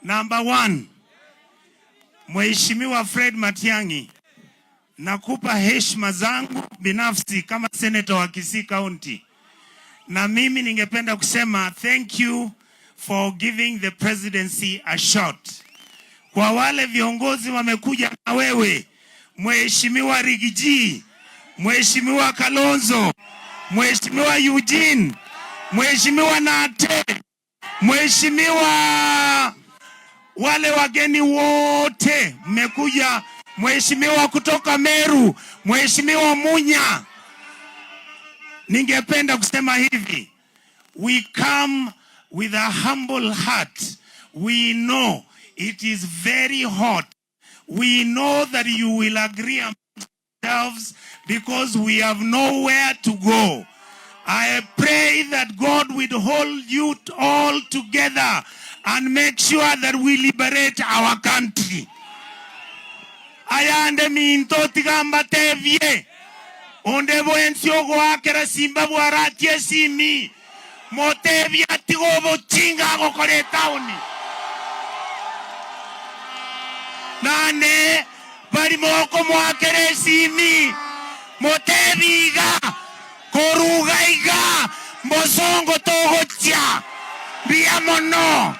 Number one, Mheshimiwa Fred Matiang'i, nakupa heshima zangu binafsi kama senator wa Kisii County, na mimi ningependa kusema thank you for giving the presidency a shot. Kwa wale viongozi wamekuja na wewe, Mheshimiwa Riggy G, Mheshimiwa Kalonzo, Mheshimiwa Eugene, Mheshimiwa Nate, Mheshimiwa wale wageni wote mmekuja, Mheshimiwa kutoka Meru, Mheshimiwa Munya, ningependa kusema hivi, we come with a humble heart. We know it is very hot. We know that you will agree among yourselves because we have nowhere to go. I pray that God will hold you all together and make sure that we liberate our country. Ayande minto tiga mbatebie onde bwensi ogoakera simba bwaratie esimi motebie atige obochinga agokora etaoni. Naende bari mokomoakera esimi motebie iga, Koruga iga mbosongo togochia. Mbuya mono.